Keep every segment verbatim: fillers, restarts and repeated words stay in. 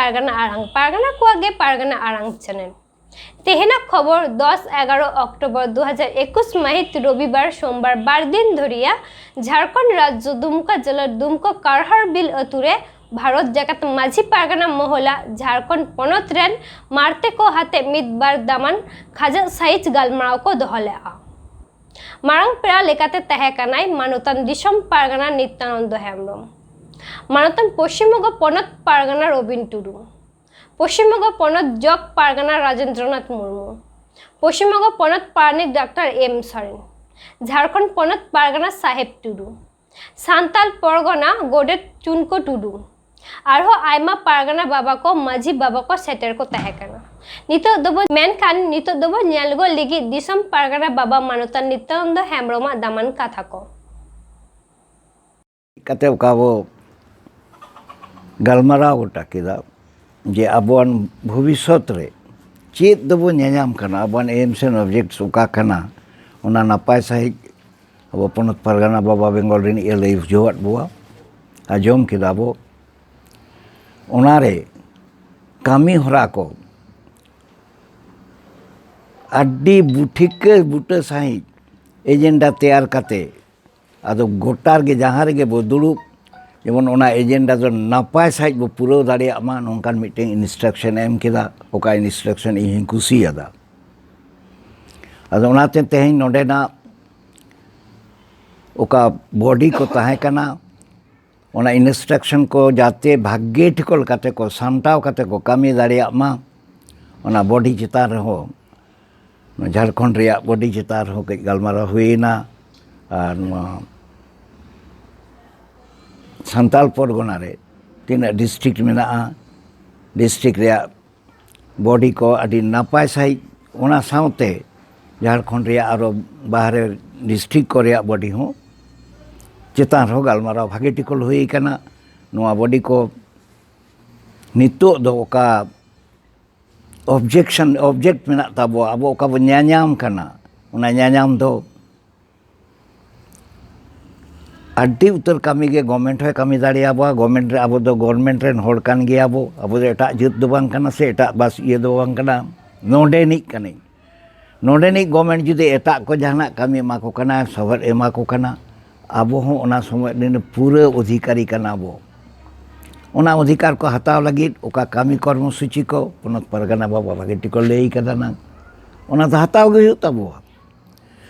ᱯᱟᱨᱜᱟᱱᱟ ᱟᱲᱟᱝ, ᱯᱟᱨᱜᱟᱱᱟ ᱠᱚᱣᱟᱜ ᱜᱮ ᱯᱟᱨᱜᱟᱱᱟ ᱟᱲᱟᱝ ᱪᱮᱱᱮᱞ᱾ ᱛᱮᱦᱮᱧᱟᱜ ᱠᱷᱚᱵᱚᱨ, ᱫᱚᱥ ᱮᱜᱟᱨᱚ ᱚᱠᱴᱳᱵᱚᱨ ᱫᱩ ᱦᱟᱡᱟᱨ ᱮᱠᱩᱥ ᱢᱟᱹᱦᱤᱛ ᱨᱚᱵᱤᱵᱟᱨ ᱥᱳᱢᱵᱟᱨ ᱵᱟᱨ ᱫᱤᱱ ᱫᱷᱩᱨᱤᱭᱟ ᱡᱷᱟᱲᱠᱷᱚᱸᱰ ᱨᱟᱡᱽᱡᱚ ᱫᱩᱢᱠᱟ ᱡᱮᱞᱟ ᱫᱩᱢᱠᱟ ᱠᱟᱨᱦᱟᱲ ᱵᱤᱞ ᱟᱹᱛᱩ ᱨᱮ ᱵᱷᱟᱨᱚᱛ ᱡᱟᱠᱟᱛ ᱢᱟᱹᱡᱷᱤ ᱯᱟᱨᱜᱟᱱᱟ ᱢᱚᱦᱚᱞᱟ ᱡᱷᱟᱲᱠᱷᱚᱸᱰ ᱯᱚᱱᱚᱛ ᱨᱮᱱ ᱢᱟᱨᱛᱮ ᱠᱚ ᱦᱟᱛᱮ ᱢᱤᱫ ᱵᱟᱨ ᱫᱟᱢᱟᱱ ᱠᱷᱟᱡᱟᱜ ᱥᱟᱹᱦᱤᱡ ᱜᱟᱞᱢᱟᱨᱟᱣ ᱠᱚ ᱫᱚᱦᱚ ᱞᱮᱫᱼᱟ᱾ ᱢᱟᱨᱟᱝ ᱯᱮᱲᱟ ᱞᱮᱠᱟᱛᱮ ᱛᱟᱦᱮᱸ ᱠᱟᱱᱟᱭ ᱢᱟᱱᱚᱛᱟᱱ ᱫᱤᱥᱚᱢ ᱯᱟᱨᱜᱟᱱᱟ ᱱᱤᱛᱭᱟᱱᱚᱱᱫᱚ ᱦᱮᱢᱵᱨᱚᱢ, ᱢᱟᱱᱚᱛᱟᱱ ᱯᱚᱥᱪᱤᱢ ᱵᱚᱝᱜᱚ ᱯᱚᱱᱚᱛ ᱯᱟᱨᱜᱟᱱᱟ ᱨᱚᱵᱤᱱ ᱴᱩᱰᱩ, ᱯᱚᱥᱪᱤᱢ ᱵᱚᱝᱜᱚ ᱯᱚᱱᱚᱛ ᱡᱚᱜᱽ ᱯᱟᱨᱜᱟᱱᱟ ᱨᱟᱡᱮᱱᱫᱨᱚᱱᱟᱛᱷ ᱢᱩᱨᱢᱩ, ᱯᱚᱥᱪᱤᱢ ᱵᱚᱝᱜᱚ ᱯᱚᱱᱚᱛ ᱯᱟᱨᱟᱱᱤᱠ ᱰᱟᱠᱛᱟᱨ ᱮᱢ ᱥᱚᱨᱮᱱ, ᱡᱷᱟᱲᱠᱷᱚᱸᱰ ᱯᱚᱱᱚᱛ ᱯᱟᱨᱜᱟᱱᱟ ᱥᱟᱦᱮᱵᱽ ᱴᱩᱰᱩ, ᱥᱟᱱᱛᱟᱞ ᱯᱚᱨᱜᱚᱱᱟ ᱜᱚᱰᱮᱛ ᱪᱩᱱᱠᱚ ᱴᱩᱰᱩ, ᱟᱨᱦᱚᱸ ᱟᱭᱢᱟ ᱯᱟᱨᱜᱟᱱᱟ ᱵᱟᱵᱟ ᱠᱚ, ᱢᱟᱹᱡᱷᱤ ᱵᱟᱵᱟ ᱠᱚ ᱥᱮᱴᱮᱨ ᱠᱚ ᱛᱟᱦᱮᱸ ᱠᱟᱱᱟ᱾ ᱱᱤᱛᱚᱜ ᱫᱚᱵᱚ, ᱢᱮᱱᱠᱷᱟᱱ ᱱᱤᱛᱚᱜ ᱫᱚᱵᱚ ᱧᱮᱞ ᱜᱚᱫ ᱞᱟᱹᱜᱤᱫ ᱫᱤᱥᱚᱢ ᱯᱟᱨᱜᱟᱱᱟ ᱵᱟᱵᱟ ᱢᱟᱱᱚᱛᱟᱱ ᱱᱤᱛᱭᱟᱱᱚᱱᱫᱚ ᱦᱮᱢᱵᱨᱚᱢᱟᱜ ᱫᱟᱢᱟᱱ ᱠᱟᱛᱷᱟ ᱠᱚ᱾ ᱠᱟᱛᱮ ᱚᱠᱟ ᱵᱚ ᱜᱟᱞᱢᱟᱨᱟᱣ ᱜᱚᱴᱟ ᱠᱮᱫᱟ ᱡᱮ ᱟᱵᱚᱣᱟᱜ ᱵᱷᱚᱵᱤᱥᱥᱚᱛ ᱨᱮ ᱪᱮᱫ ᱫᱚᱵᱚ ᱧᱮᱧᱟᱢ ᱠᱟᱱᱟ, ᱟᱵᱚᱣᱟᱜ ᱮᱢᱥ ᱮᱱᱰ ᱚᱵᱡᱮᱠᱴᱥ ᱚᱠᱟ ᱠᱟᱱᱟ, ᱚᱱᱟ ᱱᱟᱯᱟᱭ ᱥᱟᱺᱦᱤᱡ ᱟᱵᱚ ᱯᱚᱱᱚᱛ ᱯᱟᱨᱜᱟᱱᱟ ᱵᱟᱵᱟ ᱵᱮᱝᱜᱚᱞ ᱨᱤᱱᱤᱡ ᱮ ᱞᱟᱹᱭ ᱵᱩᱡᱷᱟᱹᱣᱟᱫ ᱵᱚᱣᱟ, ᱟᱸᱡᱚᱢ ᱠᱮᱫᱟ ᱵᱚ᱾ ᱚᱱᱟᱨᱮ ᱠᱟᱹᱢᱤ ᱦᱚᱨᱟ ᱠᱚ ᱟᱹᱰᱤ ᱵᱩ-, ᱴᱷᱤᱠᱟᱹ ᱵᱩᱴᱟᱹ ᱥᱟᱺᱦᱤᱡ ᱮᱡᱮᱱᱰᱟ ᱛᱮᱭᱟᱨ ᱠᱟᱛᱮ, ᱟᱫᱚ ᱜᱚᱴᱟ ᱨᱮᱜᱮ ᱡᱟᱦᱟᱸ ᱨᱮᱜᱮ ᱵᱚ ᱫᱩᱲᱩᱵ, ᱡᱮᱢᱚᱱ ᱚᱱᱟ ᱮᱡᱮᱱᱰᱟ ᱫᱚ ᱱᱟᱯᱟᱭ ᱥᱟᱺᱦᱤᱡ ᱵᱚ ᱯᱩᱨᱟᱹᱣ ᱫᱟᱲᱮᱭᱟᱜ ᱢᱟ, ᱱᱚᱝᱠᱟᱱ ᱢᱤᱫᱴᱮᱱ ᱤᱱᱥᱴᱨᱟᱠᱥᱚᱱ ᱮ ᱮᱢ ᱠᱮᱫᱟ᱾ ᱚᱠᱟ ᱤᱱᱥᱴᱨᱟᱠᱥᱚᱱ ᱤᱧ ᱦᱚᱧ ᱠᱩᱥᱤᱭᱟᱫᱟ᱾ ᱟᱫᱚ ᱚᱱᱟᱛᱮ ᱛᱮᱦᱮᱧ ᱱᱚᱰᱮᱱᱟᱜ ᱚᱠᱟ ᱵᱚᱰᱤ ᱠᱚ ᱛᱟᱦᱮᱸ ᱠᱟᱱᱟ, ᱚᱱᱟ ᱤᱱᱥᱴᱨᱟᱠᱥᱚᱱ ᱠᱚ ᱡᱟᱛᱮ ᱵᱷᱟᱜᱮ ᱴᱷᱤᱠ ᱞᱮᱠᱟᱛᱮ ᱠᱚ ᱥᱟᱢᱴᱟᱣ ᱠᱟᱛᱮ ᱠᱚ ᱠᱟᱹᱢᱤ ᱫᱟᱲᱮᱭᱟᱜ ᱢᱟ, ᱚᱱᱟ ᱵᱚᱰᱤ ᱪᱮᱛᱟᱱ ᱨᱮᱦᱚᱸ ᱱᱚᱣᱟ ᱡᱷᱟᱲᱠᱷᱚᱸᱰ ᱨᱮᱭᱟᱜ ᱵᱚᱰᱤ ᱪᱮᱛᱟᱱ ᱨᱮᱦᱚᱸ ᱠᱟᱹᱡ ᱜᱟᱞᱢᱟᱨᱟᱣ ᱦᱩᱭᱮᱱᱟ᱾ ᱟᱨ ᱱᱚᱣᱟ ᱥᱟᱱᱛᱟᱞ ᱯᱚᱨᱜᱚᱱᱟ ᱨᱮ ᱛᱤᱱᱟᱹᱜ ᱰᱤᱥᱴᱨᱤᱠᱴ ᱢᱮᱱᱟᱜᱼᱟ, ᱰᱤᱥᱴᱨᱤᱠᱴ ᱨᱮᱭᱟᱜ ᱵᱚᱰᱤ ᱠᱚ ᱟᱹᱰᱤ ᱱᱟᱯᱟᱭ ᱥᱟᱺᱦᱤᱡ, ᱚᱱᱟ ᱥᱟᱶᱛᱮ ᱡᱷᱟᱲᱠᱷᱚᱸᱰ ᱨᱮᱭᱟᱜ ᱟᱨᱚ ᱵᱟᱦᱨᱮ ᱰᱤᱥᱴᱨᱤᱠᱴ ᱠᱚ ᱨᱮᱭᱟᱜ ᱵᱚᱰᱤ ᱦᱚᱸ ᱪᱮᱛᱟᱱ ᱨᱮᱦᱚᱸ ᱜᱟᱞᱢᱟᱨᱟᱣ ᱵᱷᱟᱜᱮ ᱴᱷᱤᱠ ᱦᱩᱭ ᱟᱠᱟᱱᱟ᱾ ᱱᱚᱣᱟ ᱵᱚᱰᱤ ᱠᱚ ᱱᱤᱛᱚᱜ ᱫᱚ ᱚᱠᱟ ᱚᱵᱡᱮᱠᱥᱚᱱ, ᱚᱵᱡᱮᱠᱴ ᱢᱮᱱᱟᱜ ᱛᱟᱵᱚᱣᱟ, ᱟᱵᱚ ᱚᱠᱟ ᱵᱚᱱ ᱧᱟᱧᱟᱢ ᱠᱟᱱᱟ, ᱚᱱᱟ ᱧᱟᱧᱟᱢ ᱫᱚ ᱟᱹᱰᱤ ᱩᱛᱟᱹᱨ ᱠᱟᱹᱢᱤ ᱜᱮ ᱜᱚᱵᱷᱢᱮᱱᱴ ᱦᱚᱸᱭ ᱠᱟᱹᱢᱤ ᱫᱟᱲᱮᱭᱟᱵᱚᱣᱟ᱾ ᱜᱚᱵᱷᱢᱮᱱᱴ ᱨᱮ ᱟᱵᱚ ᱫᱚ ᱜᱚᱵᱷᱢᱮᱱᱴ ᱨᱮᱱ ᱦᱚᱲ ᱠᱟᱱ ᱜᱮᱭᱟᱵᱚ᱾ ᱟᱵᱚ ᱫᱚ ᱮᱴᱟᱜ ᱡᱟᱹᱛ ᱫᱚ ᱵᱟᱝ ᱠᱟᱱᱟ ᱥᱮ ᱮᱴᱟᱜ ᱵᱟᱥ ᱤᱭᱟᱹ ᱫᱚ ᱵᱟᱝ ᱠᱟᱱᱟ, ᱱᱚᱰᱮᱱᱤᱡ ᱠᱟᱹᱱᱟᱹᱧ᱾ ᱱᱚᱰᱮᱱᱤᱡ ᱜᱚᱵᱷᱢᱮᱱᱴ ᱡᱩᱫᱤ ᱮᱴᱟᱜ ᱠᱚ ᱡᱟᱦᱟᱱᱟᱜ ᱠᱟᱹᱢᱤ ᱮᱢᱟ ᱠᱚ ᱠᱟᱱᱟ, ᱥᱚᱦᱚᱨ ᱮᱢᱟ ᱠᱚ ᱠᱟᱱᱟ, ᱟᱵᱚ ᱦᱚᱸ ᱚᱱᱟ ᱥᱚᱢᱚᱭ ᱨᱮᱱ ᱯᱩᱨᱟᱹ ᱚᱫᱷᱤᱠᱟᱨᱤ ᱠᱟᱱᱟ ᱵᱚ᱾ ᱚᱱᱟ ᱚᱫᱷᱤᱠᱟᱨ ᱠᱚ ᱦᱟᱛᱟᱣ ᱞᱟᱹᱜᱤᱫ ᱚᱠᱟ ᱠᱟᱹᱢᱤ ᱠᱚᱨᱢᱚ ᱥᱩᱪᱤ ᱠᱚ ᱯᱚᱱᱚᱛ ᱯᱟᱨᱜᱟᱱᱟ ᱵᱟᱵᱟ ᱵᱷᱟᱜᱮ ᱴᱷᱤᱠ ᱠᱚ ᱞᱟᱹᱭ ᱠᱟᱫᱟ ᱱᱟᱝ, ᱚᱱᱟ ᱫᱚ ᱦᱟᱛᱟᱣ ᱜᱮ ᱦᱩᱭᱩᱜ ᱛᱟᱵᱚᱣᱟ᱾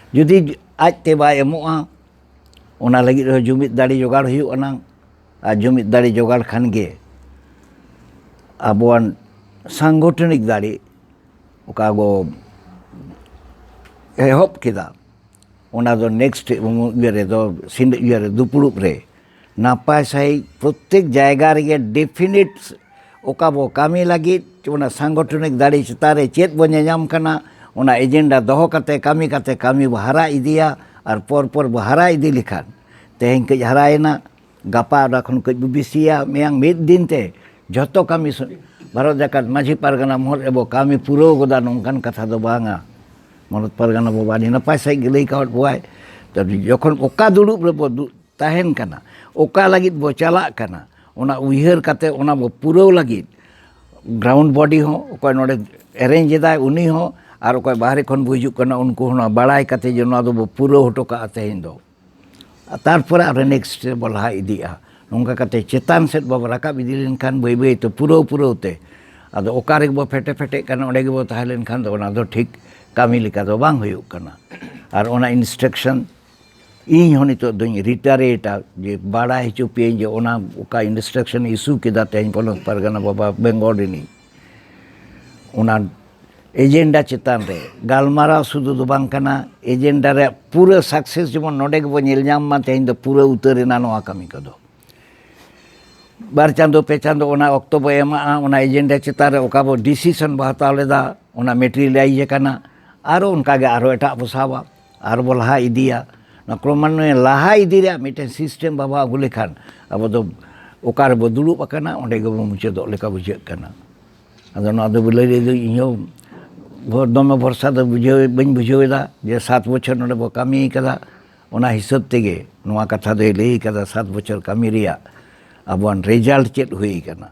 ᱡᱩᱫᱤ ᱟᱡᱛᱮ ᱵᱟᱭ ᱮᱢᱚᱜᱼᱟ, ᱚᱱᱟ ᱞᱟᱹᱜᱤᱫ ᱨᱮᱦᱚᱸ ᱡᱩᱢᱤᱫ ᱫᱟᱲᱮ ᱡᱚᱜᱟᱲ ᱦᱩᱭᱩᱜ ᱟᱱᱟᱝ᱾ ᱟᱨ ᱡᱩᱢᱤᱫ ᱫᱟᱲᱮ ᱡᱚᱜᱟᱲ ᱠᱷᱟᱱ ᱜᱮ ᱟᱵᱚᱣᱟᱜ ᱥᱟᱝᱜᱚᱴᱷᱚᱱᱤᱠ ᱫᱟᱲᱮ ᱚᱠᱟ ᱵᱚ ᱮᱦᱚᱵ ᱠᱮᱫᱟ, ᱚᱱᱟ ᱫᱚ ᱱᱮᱠᱥᱴ ᱤᱭᱟᱹ ᱨᱮᱫᱚ, ᱥᱤᱸᱫ-, ᱤᱭᱟᱹ ᱨᱮ, ᱫᱩᱯᱲᱩᱵ ᱨᱮ ᱱᱟᱯᱟᱭ ᱥᱟᱺᱦᱤᱡ ᱯᱨᱚᱛᱮᱠ ᱡᱟᱭᱜᱟ ᱨᱮᱜᱮ ᱰᱮᱯᱷᱤᱱᱤᱴ ᱚᱠᱟ ᱵᱚ ᱠᱟᱹᱢᱤ ᱞᱟᱹᱜᱤᱫ, ᱚᱱᱟ ᱥᱟᱝᱜᱚᱴᱷᱚᱱᱤᱠ ᱫᱟᱲᱮ ᱪᱮᱛᱟᱱ ᱨᱮ ᱪᱮᱫ ᱵᱚ ᱧᱮᱧᱟᱢ ᱠᱟᱱᱟ, ᱚᱱᱟ ᱮᱡᱮᱱᱰᱟ ᱫᱚᱦᱚ ᱠᱟᱛᱮ ᱠᱟᱹᱢᱤ ᱠᱟᱛᱮ ᱠᱟᱹᱢᱤ ᱵᱚ ᱦᱟᱨᱟ ᱤᱫᱤᱭᱟ᱾ ᱟᱨ ᱯᱚᱨ ᱯᱚᱨ ᱵᱚ ᱦᱟᱨᱟ ᱤᱫᱤ ᱞᱮᱠᱷᱟᱱ, ᱛᱮᱦᱮᱧ ᱠᱟᱹᱡ ᱦᱟᱨᱟᱭᱮᱱᱟ, ᱜᱟᱯᱟ ᱚᱱᱟ ᱠᱷᱚᱱ ᱠᱟᱹᱡ ᱵᱚ ᱵᱮᱥᱤᱭᱟ, ᱢᱮᱭᱟᱝ ᱢᱤᱫ ᱫᱤᱱ ᱛᱮ ᱡᱷᱚᱛᱚ ᱠᱟᱹᱢᱤ ᱥᱩ-, ᱵᱷᱟᱨᱚᱛ ᱡᱟᱠᱟᱛ ᱢᱟᱹᱡᱷᱤ ᱯᱟᱨᱜᱟᱱᱟ ᱢᱚᱦᱚᱞ ᱨᱮᱵᱚ ᱠᱟᱹᱢᱤ ᱯᱩᱨᱟᱹᱣ ᱜᱚᱫᱟ, ᱱᱚᱝᱠᱟᱱ ᱠᱟᱛᱷᱟ ᱫᱚ ᱵᱟᱝᱟ᱾ ᱢᱚᱦᱚᱞ ᱯᱟᱨᱜᱟᱱᱟ ᱵᱟᱵᱟ ᱟᱹᱰᱤ ᱱᱟᱯᱟᱭ ᱥᱟᱺᱦᱤᱡ ᱜᱮ ᱞᱟᱹᱭ ᱠᱟᱣᱟᱫ ᱵᱚᱣᱟᱭ᱾ ᱛᱚ ᱡᱚᱠᱷᱚᱱ ᱚᱠᱟ ᱫᱩᱲᱩᱵ ᱨᱮᱵᱚ ᱫᱩ-, ᱛᱟᱦᱮᱱ ᱠᱟᱱᱟ, ᱚᱠᱟ ᱞᱟᱹᱜᱤᱫ ᱵᱚ ᱪᱟᱞᱟᱜ ᱠᱟᱱᱟ, ᱚᱱᱟ ᱩᱭᱦᱟᱹᱨ ᱠᱟᱛᱮ ᱚᱱᱟ ᱵᱚ ᱯᱩᱨᱟᱹᱣ ᱞᱟᱹᱜᱤᱫ ᱜᱨᱟᱣᱩᱱᱰ ᱵᱚᱰᱤ ᱦᱚᱸ, ᱚᱠᱚᱭ ᱱᱚᱰᱮ ᱮᱨᱮᱧᱡᱽ ᱮᱫᱟᱭ ᱩᱱᱤ ᱦᱚᱸ, ᱟᱨ ᱚᱠᱚᱭ ᱵᱟᱦᱨᱮ ᱠᱷᱚᱱ ᱵᱚ ᱦᱤᱡᱩᱜ ᱠᱟᱱᱟ ᱩᱱᱠᱩ ᱦᱚᱸ ᱱᱚᱣᱟ ᱵᱟᱲᱟᱭ ᱠᱟᱛᱮ ᱡᱮ ᱱᱚᱣᱟ ᱫᱚᱵᱚ ᱯᱩᱨᱟᱹᱣ ᱦᱚᱴᱚ ᱠᱟᱜᱼᱟ ᱛᱮᱦᱮᱧ ᱫᱚ᱾ ᱟᱨ ᱛᱟᱨᱯᱚᱨᱮ ᱟᱨᱦᱚᱸ ᱱᱮᱠᱥᱴ ᱨᱮᱵᱚ ᱞᱟᱦᱟ ᱤᱫᱤᱜᱼᱟ᱾ ᱱᱚᱝᱠᱟ ᱠᱟᱛᱮ ᱪᱮᱛᱟᱱ ᱥᱮᱫ ᱵᱚ ᱨᱟᱠᱟᱵ ᱤᱫᱤ ᱞᱮᱱᱠᱷᱟᱱ ᱵᱟᱹᱭ ᱵᱟᱹᱭ ᱛᱮ ᱯᱩᱨᱟᱹᱣ ᱯᱩᱨᱟᱹᱣ ᱛᱮ ᱟᱫᱚ ᱚᱠᱟ ᱨᱮᱜᱮ ᱵᱚ ᱯᱷᱮᱴᱮ ᱯᱷᱮᱴᱮᱜ ᱠᱟᱱᱟ ᱚᱸᱰᱮ ᱜᱮᱵᱚ ᱛᱟᱦᱮᱸ ᱞᱮᱱᱠᱷᱟᱱ ᱫᱚ ᱚᱱᱟ ᱫᱚ ᱴᱷᱤᱠ ᱠᱟᱹᱢᱤ ᱞᱮᱠᱟ ᱫᱚ ᱵᱟᱝ ᱦᱩᱭᱩᱜ ᱠᱟᱱᱟ᱾ ᱟᱨ ᱚᱱᱟ ᱤᱱᱥᱴᱨᱟᱠᱥᱚᱱ ᱤᱧ ᱦᱚᱸ ᱱᱤᱛᱚᱜ ᱫᱚᱧ ᱨᱤᱴᱟᱨᱮᱴᱟ ᱡᱮ ᱵᱟᱲᱟᱭ ᱦᱚᱪᱚ ᱯᱮᱭᱟᱹᱧ ᱡᱮ ᱚᱱᱟ ᱚᱠᱟ ᱤᱱᱥᱴᱨᱟᱠᱥᱚᱱ ᱤᱥᱩ ᱠᱮᱫᱟ ᱛᱮᱦᱮᱧ ᱯᱚᱱᱚᱛ ᱯᱟᱨᱜᱟᱱᱟ ᱵᱟᱵᱟ ᱵᱮᱝᱜᱚᱞ ᱨᱤᱱᱤᱡ, ᱚᱱᱟ ᱮᱡᱮᱱᱰᱟ ᱪᱮᱛᱟᱱ ᱨᱮ ᱜᱟᱞᱢᱟᱨᱟᱣ ᱥᱩᱫᱷᱩ ᱫᱚ ᱵᱟᱝ ᱠᱟᱱᱟ, ᱮᱡᱮᱱᱰᱟ ᱨᱮᱭᱟᱜ ᱯᱩᱨᱟᱹ ᱥᱟᱠᱥᱮᱥ ᱡᱮᱢᱚᱱ ᱱᱚᱰᱮ ᱜᱮᱵᱚ ᱧᱮᱞ ᱧᱟᱢ ᱢᱟ᱾ ᱛᱮᱦᱮᱧ ᱫᱚ ᱯᱩᱨᱟᱹ ᱩᱛᱟᱹᱨ ᱮᱱᱟ ᱱᱚᱣᱟ ᱠᱟᱹᱢᱤ ᱠᱚᱫᱚ᱾ ᱵᱟᱨ ᱪᱟᱸᱫᱚ ᱯᱮ ᱪᱟᱸᱫᱚ ᱚᱱᱟ ᱚᱠᱛᱚ ᱵᱚ ᱮᱢᱟᱜᱼᱟ, ᱚᱱᱟ ᱮᱡᱮᱱᱰᱟ ᱪᱮᱛᱟᱱ ᱨᱮ ᱚᱠᱟ ᱵᱚ ᱰᱤᱥᱤᱥᱚᱱ ᱵᱚ ᱦᱟᱛᱟᱣ ᱞᱮᱫᱟ, ᱚᱱᱟ ᱢᱮᱴᱮᱨᱤᱭᱟᱞᱟᱭᱤᱡᱽ ᱟᱠᱟᱱᱟ, ᱟᱨᱚ ᱚᱱᱠᱟ ᱜᱮ ᱟᱨᱚ ᱮᱴᱟᱜ ᱵᱚ ᱥᱟᱵᱟ, ᱟᱨ ᱵᱚ ᱞᱟᱦᱟ ᱤᱫᱤᱭᱟ᱾ ᱱᱚᱣᱟ ᱠᱨᱚᱢᱟᱱᱱᱚᱭᱮ ᱞᱟᱦᱟ ᱤᱫᱤ ᱨᱮᱭᱟᱜ ᱢᱤᱫᱴᱮᱱ ᱥᱤᱥᱴᱮᱢ ᱵᱟᱵᱚ ᱟᱹᱜᱩ ᱞᱮᱠᱷᱟᱱ ᱟᱵᱚ ᱫᱚ ᱚᱠᱟ ᱨᱮᱵᱚ ᱫᱩᱲᱩᱵ ᱟᱠᱟᱱᱟ ᱚᱸᱰᱮ ᱜᱮᱵᱚ ᱢᱩᱪᱟᱹᱫᱚᱜ ᱞᱮᱠᱟ ᱵᱩᱡᱷᱟᱹᱜ ᱠᱟᱱᱟ᱾ ᱟᱫᱚ ᱱᱚᱣᱟ ᱫᱚ ᱞᱟᱹᱭ ᱞᱟᱹᱭ ᱫᱚ ᱤᱧ ᱦᱚᱸ ᱵᱷᱚ-, ᱫᱚᱢᱮ ᱵᱷᱚᱨᱥᱟ ᱫᱚ ᱵᱩᱡᱷᱟᱹᱣ, ᱵᱟᱹᱧ ᱵᱩᱡᱷᱟᱹᱣ ᱮᱫᱟ ᱡᱮ ᱥᱟᱛ ᱵᱚᱪᱷᱚᱨ ᱱᱚᱰᱮ ᱵᱚ ᱠᱟᱹᱢᱤ ᱠᱟᱫᱟ, ᱚᱱᱟ ᱦᱤᱥᱟᱹᱵ ᱛᱮᱜᱮ ᱱᱚᱣᱟ ᱠᱟᱛᱷᱟ ᱫᱚᱭ ᱞᱟᱹᱭ ᱠᱟᱫᱟ, ᱥᱟᱛ ᱵᱚᱪᱷᱚᱨ ᱠᱟᱹᱢᱤ ᱨᱮᱭᱟᱜ ᱟᱵᱚᱣᱟᱜ ᱨᱮᱡᱟᱞᱴ ᱪᱮᱫ ᱦᱩᱭ ᱠᱟᱱᱟ᱾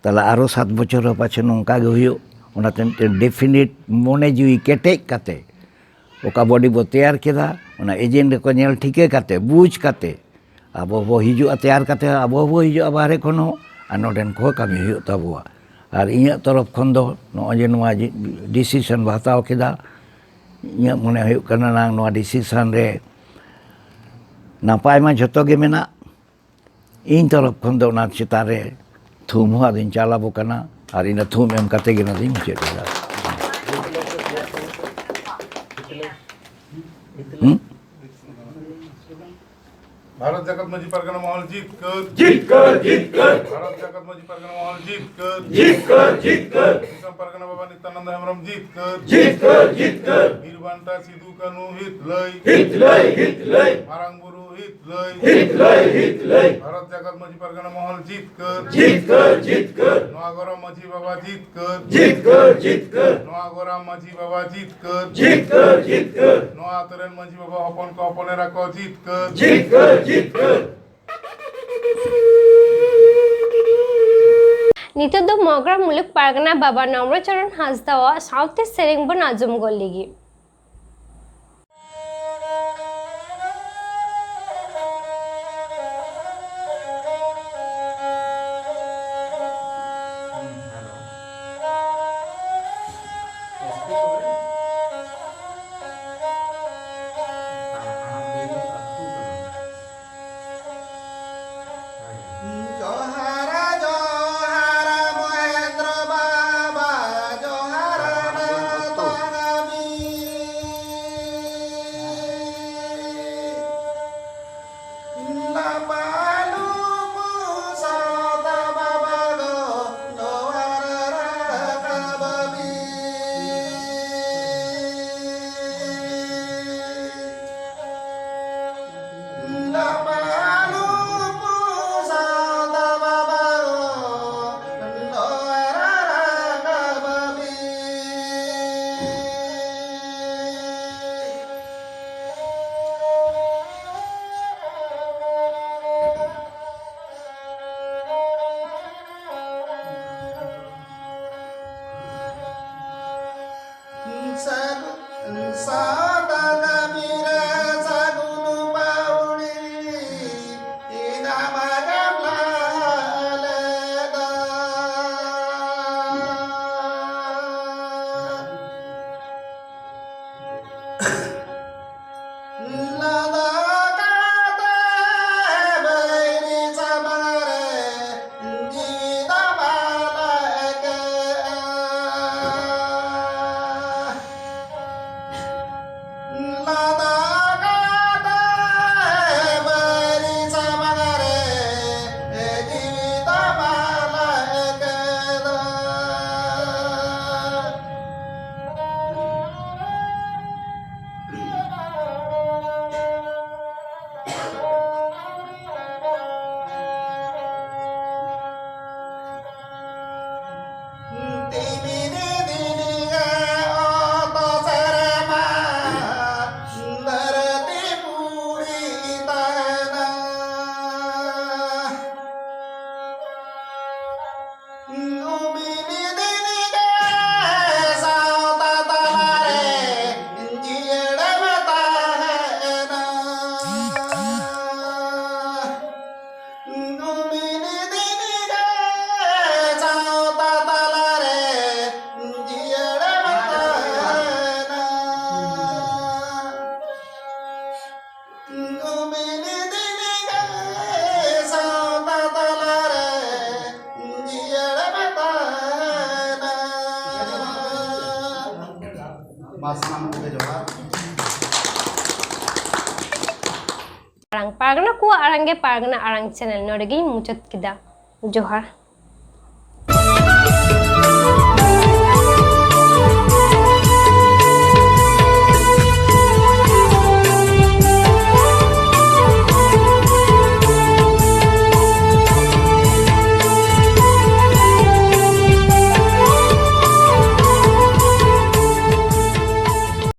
ᱛᱟᱦᱞᱮ ᱟᱨᱚ ᱥᱟᱛ ᱵᱚᱪᱷᱚᱨ ᱦᱚᱸ ᱯᱟᱪᱷᱮ ᱱᱚᱝᱠᱟ ᱜᱮ ᱦᱩᱭᱩᱜ, ᱚᱱᱟᱛᱮ ᱢᱤᱫᱴᱮᱱ ᱰᱮᱯᱷᱤᱱᱤᱴ ᱢᱚᱱᱮ ᱡᱤᱣᱤ ᱠᱮᱴᱮᱡ ᱠᱟᱛᱮ ᱚᱠᱟ ᱵᱚᱰᱤ ᱵᱚ ᱛᱮᱭᱟᱨ ᱠᱮᱫᱟ, ᱚᱱᱟ ᱮᱡᱮᱱᱰᱟ ᱠᱚ ᱧᱮᱞ ᱴᱷᱤᱠᱟᱹ ᱠᱟᱛᱮ, ᱵᱩᱡᱽ ᱠᱟᱛᱮ, ᱟᱵᱚ ᱵᱚ ᱦᱤᱡᱩᱜᱼᱟ, ᱛᱮᱭᱟᱨ ᱠᱟᱛᱮ ᱟᱵᱚ ᱵᱚ ᱦᱤᱡᱩᱜᱼᱟ ᱵᱟᱦᱨᱮ ᱠᱷᱚᱱ ᱦᱚᱸ, ᱟᱨ ᱱᱚᱰᱮᱱ ᱠᱚᱦᱚᱸ ᱠᱟᱹᱢᱤ ᱦᱩᱭᱩᱜ ᱛᱟᱵᱚᱣᱟ᱾ ᱟᱨ ᱤᱧᱟᱹᱜ ᱛᱚᱨᱚᱯ ᱠᱷᱚᱱ ᱫᱚ ᱱᱚᱜᱼᱚᱭ ᱡᱮ ᱱᱚᱣᱟ ᱰᱤᱥᱤᱥᱚᱱ ᱵᱚ ᱦᱟᱛᱟᱣ ᱠᱮᱫᱟ, ᱤᱧᱟᱹᱜ ᱢᱚᱱᱮ ᱦᱩᱭᱩᱜ ᱠᱟᱱᱟ ᱱᱟᱝ ᱱᱚᱣᱟ ᱰᱤᱥᱤᱥᱚᱱ ᱨᱮ ᱱᱟᱯᱟᱭ ᱢᱟ ᱡᱷᱚᱛᱚ ᱜᱮ ᱢᱮᱱᱟᱜ, ᱤᱧ ᱛᱚᱨᱚᱯ ᱠᱷᱚᱱ ᱫᱚ ᱚᱱᱟ ᱪᱮᱛᱟᱱ ᱨᱮ ᱛᱷᱩᱢ ᱦᱚᱸ ᱟᱫᱚᱧ ᱪᱟᱞ ᱟᱵᱚ ᱠᱟᱱᱟ, ᱟᱨ ᱤᱱᱟᱹ ᱛᱷᱩᱢ ᱮᱢ ᱠᱟᱛᱮ ᱜᱮ ᱱᱚᱣᱟ ᱫᱚᱧ ᱢᱩᱪᱟᱹᱫ ᱮᱫᱟ᱾ ᱦᱩᱸ? ᱵᱷᱟᱨᱚᱛ ᱡᱟᱠᱟᱛ ᱢᱟᱹᱡᱷᱤ ᱯᱟᱨᱜᱟᱱᱟ ᱢᱚᱦᱚᱞ ᱡᱤᱛᱠᱟᱹᱨ᱾ ᱡᱤᱛᱠᱟᱹᱨ, ᱡᱤᱛᱠᱟᱹᱨ᱾ ᱵᱷᱟᱨᱚᱛ ᱡᱟᱠᱟᱛ ᱢᱟᱹᱡᱷᱤ ᱯᱟᱨᱜᱟᱱᱟ ᱢᱚᱦᱚᱞ ᱡᱤᱛᱠᱟᱹᱨ᱾ ᱡᱤᱛᱠᱟᱹᱨ, ᱡᱤᱛᱠᱟᱹᱨ᱾ ᱫᱤᱥᱚᱢ ᱯᱟᱨᱜᱟᱱᱟ ᱵᱟᱵᱟ ᱱᱤᱛᱭᱟᱱᱟᱱᱫ ᱦᱮᱢᱵᱨᱚᱢ ᱡᱤᱛᱠᱟᱹᱨ᱾ ᱡᱤᱛᱠᱟᱹᱨ, ᱡᱤᱛᱠᱟᱹᱨ᱾ ᱵᱤᱨ ᱵᱟᱱᱴᱟ ᱥᱤᱫᱩ ᱠᱟᱹᱱᱦᱩ ᱦᱤᱛ ᱞᱟᱹᱭ᱾ ᱦᱤᱛ ᱞᱟᱹᱭ, ᱦᱤᱛ ᱞᱟᱹᱭ᱾ ᱢᱟᱨᱟᱝ ᱵᱩᱨᱩ ᱦᱤᱛ ᱞᱟᱹᱭ᱾ ᱦᱤᱛ ᱞᱟᱹᱭ, ᱦᱤᱛ ᱞᱟᱹᱭ᱾ ᱵᱷᱟᱨᱚᱛ ᱡᱟᱠᱟᱛ ᱢᱟᱹᱡᱷᱤ ᱯᱟᱨᱜᱟᱱᱟ ᱢᱚᱦᱚᱞ ᱡᱤᱛᱠᱟᱹᱨ᱾ ᱡᱤᱛᱠᱟᱹᱨ, ᱡᱤᱛᱠᱟᱹᱨ᱾ ᱱᱚᱣᱟ ᱜᱚᱨᱚᱢ ᱢᱟᱹᱡᱷᱤ ᱵᱟᱵᱟ ᱡᱤᱛᱠᱟᱹᱨ᱾ ᱡᱤᱛᱠᱟᱹᱨ, ᱡᱤᱛᱠᱟᱹᱨ᱾ ᱱᱚᱣᱟ ᱜᱚᱨᱟᱢ ᱢᱟᱹᱡᱷᱤ ᱵᱟᱵᱟ ᱡᱤᱛᱠᱟᱹᱨ᱾ ᱡᱤᱛᱠᱟᱹᱨ, ᱡᱤᱛᱠᱟᱹᱨ᱾ ᱱᱚᱣᱟ ᱟᱛᱳ ᱨᱮᱱ ᱢᱟᱹᱡᱷᱤ ᱵᱟᱵᱟ ᱦᱚᱯᱚᱱ ᱠᱚ ᱦᱚᱯᱚᱱ ᱮᱨᱟ ᱠᱚ ᱡᱤᱛᱠᱟᱹᱨ᱾ ᱡᱤᱛᱠᱟᱹᱨ, ᱡᱤᱛᱠᱟᱹᱨ᱾ ᱱᱤᱛᱚᱜ ᱫᱚ ᱢᱚᱜᱽᱨᱟ ᱢᱩᱞᱩᱠ ᱯᱟᱨᱜᱟᱱᱟ ᱵᱟᱵᱟ ᱱᱚᱢᱨᱚᱪᱚᱨᱚᱱ ᱦᱟᱸᱥᱫᱟᱣᱟᱜ ᱥᱟᱶᱛᱮ ᱥᱮᱨᱮᱧ ᱵᱚᱱ ᱟᱸᱡᱚᱢ ᱜᱚᱫ ᱞᱮᱜᱮ᱾ ᱥᱟᱱᱟᱢ ᱠᱚᱜᱮ ᱡᱚᱦᱟᱨ᱾ ᱟᱲᱟᱝ ᱯᱟᱨᱜᱟᱱᱟ ᱠᱚᱣᱟᱜ ᱟᱲᱟᱝ ᱜᱮ ᱯᱟᱨᱜᱟᱱᱟ ᱟᱲᱟᱝ ᱪᱮᱱᱮᱞ ᱱᱚᱰᱮ ᱜᱤᱧ ᱢᱩᱪᱟᱹᱫ ᱠᱮᱫᱟ᱾ ᱡᱚᱦᱟᱨ᱾